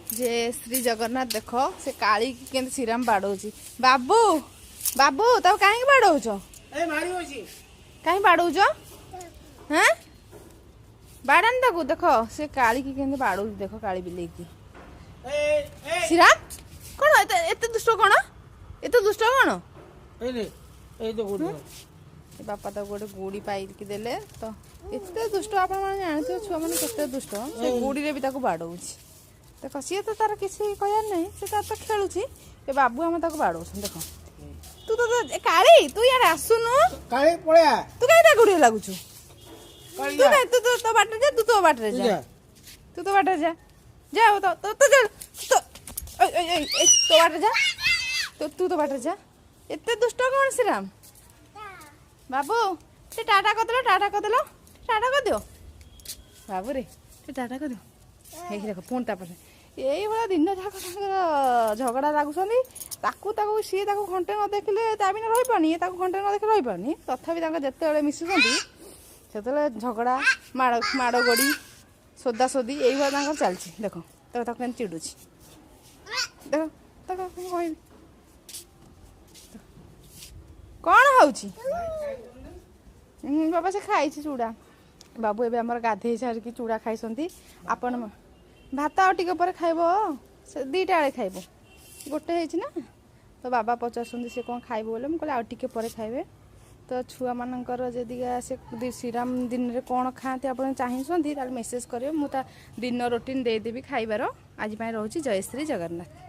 ଜୟ ଶ୍ରୀ ଜଗନ୍ନାଥ। ଦେଖ, ସେ କାଳିକି କେମିତି ଶ୍ରୀରାମ ବାଡ଼ଉଛି। ବାବୁ, ବାବୁ, ତାକୁ କାହିଁକି ବାଡ଼ଉଛ? ଏ ମାରିବ ଅଛି। କାହିଁ ବାଡ଼ଉଛ? ହାଁ, ବାଡ଼ାନି ତାକୁ। ଦେଖ, ସେ କାଳିକି କେମିତି ବାଡ଼ଉଛି। ଦେଖ, କାଳି ବିଲେଇକି। ଏ ଏ। ଶ୍ରୀରାମ, କ'ଣ ଏତେ ଏତେ ଦୁଷ୍ଟ? କ'ଣ ଏତେ ଦୁଷ୍ଟ କ'ଣ? ଏଇ ନେ, ଏଇ ତ ଗୋଡ। ଏ ବାପା ତାକୁ ଗୋଟେ ଗୁଡ଼ି ପାଇକି ଦେଲେ ତ। ଏତେ ଦୁଷ୍ଟ, ଆପଣମାନେ ଜାଣିଥିବେ ଛୁଆମାନେ କେତେ ଦୁଷ୍ଟ। ସେ ଗୁଡ଼ିରେ ବି ତାକୁ ବାଡ଼ଉଛି। ଦେଖ, ସିଏ ତ ତାର କିଛି କହିବାର ନାହିଁ, ସେ ତାର ତ ଖେଳୁଛି। ଏ ବାବୁ ଆମ ତାକୁ ବାଡ଼ଉଛନ୍ତି। ଦେଖ, ତୁ ତ ଏ କାଳି, ତୁ ଇଆଡ଼େ ଆସୁନୁ। କାଳି, ପଳେଆ। ତୁ କାହିଁ ତା ଗୁଡ଼ିରେ ଲାଗୁଛୁ? କାଳି। ତୁ କାଇଁ ତୁ ତୁ ତୋ ବାଟରେ ଯା, ତୁ ତୋ ବାଟରେ ତୁ ଯା। ଯା। ତୁ ତୋ ବାଟରେ ଯା, ଯା। ତ ତ ତ ଯା, ତ ଏଇ ଏଇ ଏଇ ଏଇ, ତୋ ବାଟରେ ଯା। ତୁ ତୋ ବାଟରେ ଯା। ଏତେ ଦୁଷ୍ଟ କ'ଣ ଶ୍ରୀରାମ ବାବୁ? ସେ ଟାଟା କରିଦେଲ, ଟାଟା କରିଦେଲ, ଟାଟା କରିଦିଅ ବାବୁରେ, ସେ ଟାଟା କରିଦିଅ। ହେଇ ଦେଖ, ପୁଣି ତାପରେ ଏଇଭଳିଆ ଦିନ ଯାକ ତାଙ୍କର ଝଗଡ଼ା ଲାଗୁଛନ୍ତି। ତାକୁ ତାକୁ ସିଏ ତାକୁ ଘଣ୍ଟେ ନ ଦେଖିଲେ ତା ବିନା ରହିପାରୁନି, ଇଏ ତାକୁ ଘଣ୍ଟେ ନ ଦେଖିଲେ ରହିପାରୁନି। ତଥାପି ତାଙ୍କ ଯେତେବେଳେ ମିଶୁଛନ୍ତି, ସେତେବେଳେ ଝଗଡ଼ା, ମାଡ଼ ମାଡ଼ ଗୋଡ଼ି, ସୋଦା ସୋଦି ଏଇଭଳିଆ ତାଙ୍କର ଚାଲିଛି। ଦେଖ, ତାକୁ ତାକୁ କେମିତି ଚିଡ଼ୁଛି ଦେଖ। ତାକୁ କଣ କହିବି? କ'ଣ ହଉଛି? ବାବା, ସେ ଖାଇଛି ଚୁଡ଼ା। ବାବୁ ଏବେ ଆମର ଗାଧେଇ ସାରିକି ଚୁଡ଼ା ଖାଇଛନ୍ତି। ଆପଣ ଭାତ ଆଉ ଟିକେ ପରେ ଖାଇବ, ସେ 2ଟା ବେଳେ ଖାଇବ। ଗୋଟେ ହେଇଛି ନା। ତ ବାବା ପଚାରୁଛନ୍ତି ସେ କ'ଣ ଖାଇବ ବୋଲେ। ମୁଁ କହିଲି ଆଉ ଟିକେ ପରେ ଖାଇବେ। ତ ଛୁଆମାନଙ୍କର ଯଦି ସେ ଶ୍ରୀରାମ ଦିନରେ କ'ଣ ଖାଆନ୍ତି ଆପଣ ଚାହୁଁଛନ୍ତି, ତାହେଲେ ମେସେଜ୍ କରିବେ, ମୁଁ ତା ଦିନ ରୁଟିନ୍ ଦେଇଦେବି ଖାଇବାର। ଆଜି ପାଇଁ ରହୁଛି। ଜୟ ଶ୍ରୀ ଜଗନ୍ନାଥ।